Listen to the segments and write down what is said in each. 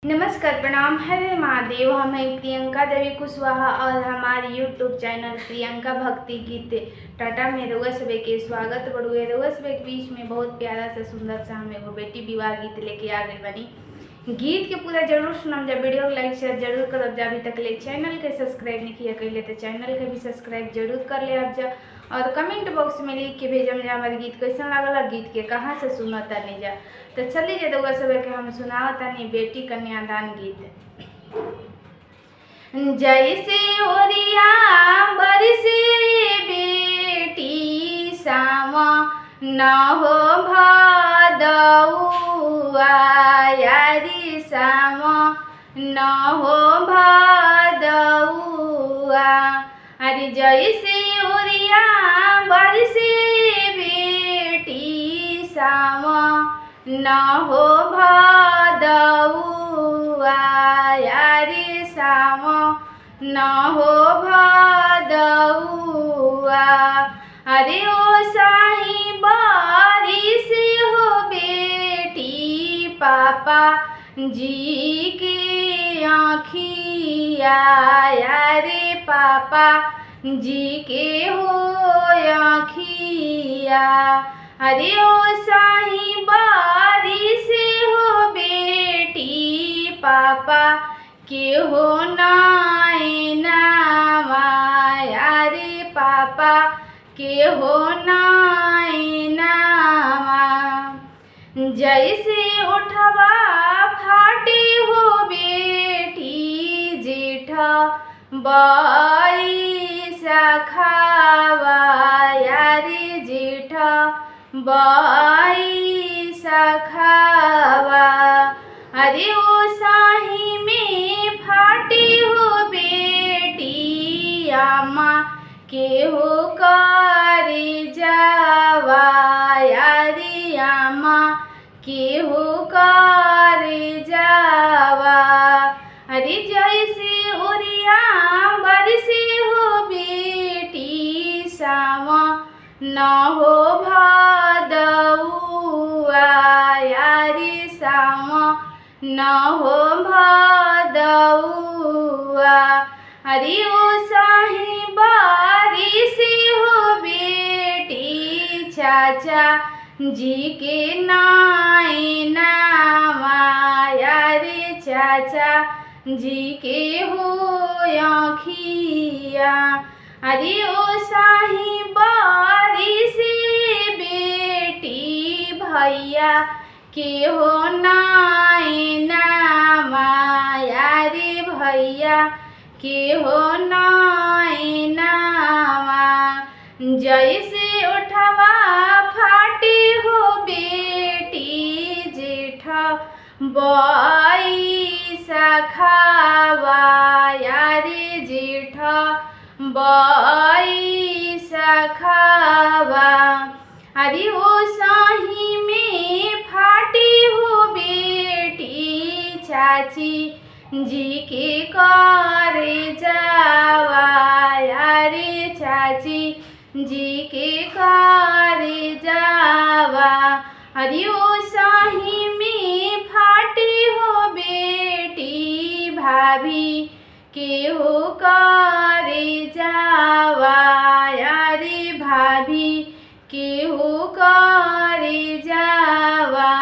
नमस्कार, प्रणाम, हरे महादेव। हम हैं प्रियंका देवी कुशवाहा और हमारे यूट्यूब चैनल प्रियंका भक्ति गीत टाटा में रउआ सभे के स्वागत बड़ुए। रउआ सभे के बीच में बहुत प्यारा सा सुंदर सा हम एगो बेटी विवाह गीत लेके आ गइल बानी। गीत के पूरा जरूर सुनम जा, वीडियो के लाइक शेयर जरूर करब जा। अभी तक ले चैनल के सब्सक्राइब नहीं किया कैले तो चैनल के भी सब्सक्राइब जरूर कर ले आप जा और कमेंट बॉक्स में लिख के भेजम जा हमारे गीत कैसन लागल, गीत के कहाँ से सुनता नहीं जा। तो चली जा रउआ सभे के हम सुनावतानी बेटी कन्यादान गीत। जैसे ओरिया बरसे बेटी सावा न हो भदौआ, यारी सावा न हो भदौआ। अरे जैसे ओरिया बरसे बेटी सावा न हो भदौआ, यारी सावा न हो भदौआ। अरे ओ साही बारिश हो बेटी पापा जी के आँखिया, अरे पापा जी के हो आँखिया। अरे ओ साही बारिश हो बेटी पापा के हो नायनावा, अरे पापा के हो नायनावा। जैसे उठवा फाटे हो बेटी जेठा बाई सखावा, यारे जेठा बाई सखावा। अरे ओ साही में फाटे हो बेटी आमा के हो करे जावा, यारे आमा के हो करे जावा। अरे जैसे ओरिया बरसे हो बेटी सावा न हो भदौआ, यारी सावा न हो भदौआ। अरे ओ साही बारिश हो बेटी चाचा जी के नायनावा, यारे चाचा जी के हो आँखिया। अरे ओ साही बारिश बेटी भैया के हो नायनावा, यारे भैया के हो नायनावा। जैसे उठवा फाटे हो बेटी जेठा बाई सखावा, यारे जेठा बाई सखावा। अरे ओ साही में फाटे हो बेटी चाची जी के करे जावा, यारे चाची जी के करे जावा। अरे ओ साही में फाटे हो बेटी भाभी के हो करे जावा, यारे भाभी के हो करे जावा।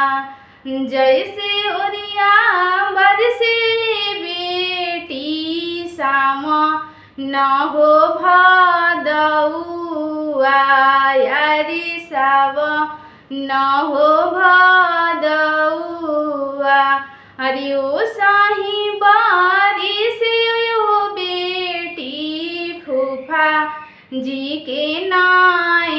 जैसे ओरिया बरसे बेटी सामा न हो भदौआ, यारी सावा न हो भदौआ। अरे ओ साही बारिश हो बेटी फूफा जी के नायनावा,